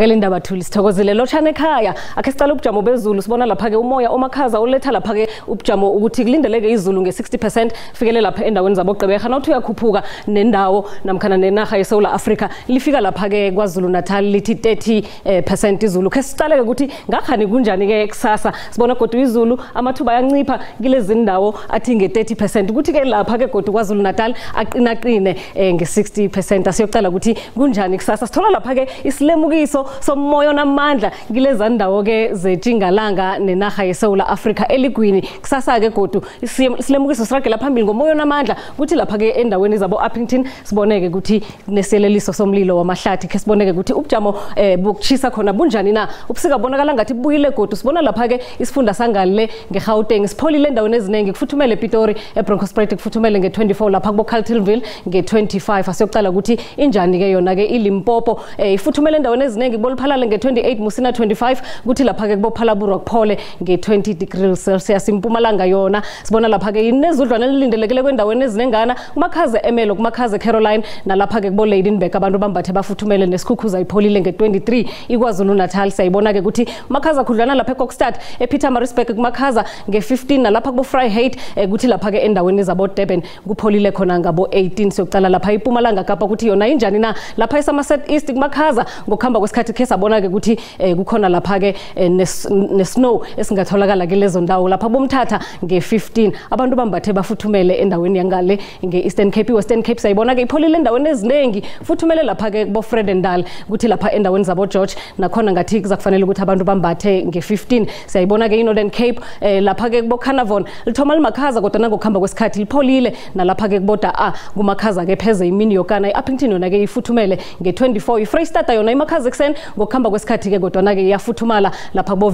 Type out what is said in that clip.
Zwakele indaba Thuli, sithokozile lotshana ekhaya. Akhe sicale ubujamo bezulu, sibona lapha ke umoya omakhaza uletha lapha ke ubujamo ukuthi kulindeleke izulu nge-60% fikele lapha endaweni zaboGqeberha. Nawuthi uyakhuphuka nendawo namkhana nenarha yeSouth Africa lifika lapha ke KwaZulu Natal lithi 30% izulu. Khe sicale ke ukuthi ngakhani kunjani ke kusasa. Sibona godu izulu amathuba ayancipha kilezi ndawo athi nge-30% ukuthi ke lapha ke godu KwaZulu Natal aqinaqine nge-60%. Asiyocala ukuthi kunjani kusasa. Sithola lapha ke isilemukiso somoya onamandla kileza ndawo ke zeTshingalanga nenarha yeSouth Africa eligwini. Kusasa ke godu isilemukiso siragela phambili ngomoya onamandla kuthi lapha ke endaweni zabo Upington siboneke ukuthi kunesiyeleliso somlilo wamahlathi. Ke siboneke ukuthi ubujamo bokuchisa khona bunjani na. Ubusika bonakala ngathi buyile godu. Sibona lapha ke isifunda sangale ngeGauteng sipholile endaweni eziningi, kufuthumele ePitori, eBronkhorstspruit kufuthumele nge-24, lapha kubo Carltonville nge-25. Asiyocala ukuthi injani ke yona ke iLimpopo, ifuthumele endaweni eziningi, kuboLiphalale nge-28, Musina 25, kuthi lapha ke kuboPhalaborwa kuphole nge-20 degrees Celsius. Impumalanga yona sibona lapha ke inezudlwana elilindelekile kwendaweni ezinengana, kumakhaza eMelo, kumakhaza eCaroline, nalapha ke kubo Lydenburg abantu bambathe bafuthumele nesikhukhuza ipholile nge-23. iKwaZulu Natal siyayibona ke ukuthi makhaza khudlwana lapha eKokstad, ePietermaritzburg kumakhaza nge-15, nalapha kubo Vryheid, kuthi lapha ke endaweni zabo Durban kupholile khona ngabo 18. Siyocala lapha iPumalanga Kapa ukuthi yona injani na. Lapha eSomerset East kumakhaza ngokuhamba kwesikhathi khe sabona ke ukuthi kukhona lapha ke nesnow esingatholakala kulezo ndawo. Lapha bomthatha nge-15 abantu bambathe bafuthumele endaweni yangale nge-Eastern Cape. I-Western Cape sayibona ke ipholile endaweni eziningi, futhumele lapha ke kubo Vredendal, kuthi lapha endaweni zabo George nakhona ngathi kuzakufanele ukuthi abantu bambathe nge-15. Siyayibona ke i-Northern Cape, lapha ke kubo Carnarvon lithoma limakhaza kodwa nangokuhamba kwesikhathi lipholile, nalapha ke kuboda A kumakhaza ke pheze imini yokana. I-Upington yona ke ifuthumele nge-24. I-Freystata yona imakhaza ekuseni ngokuhamba kwesikhathi ke kodwa na ke iyafuthumala lapha kubo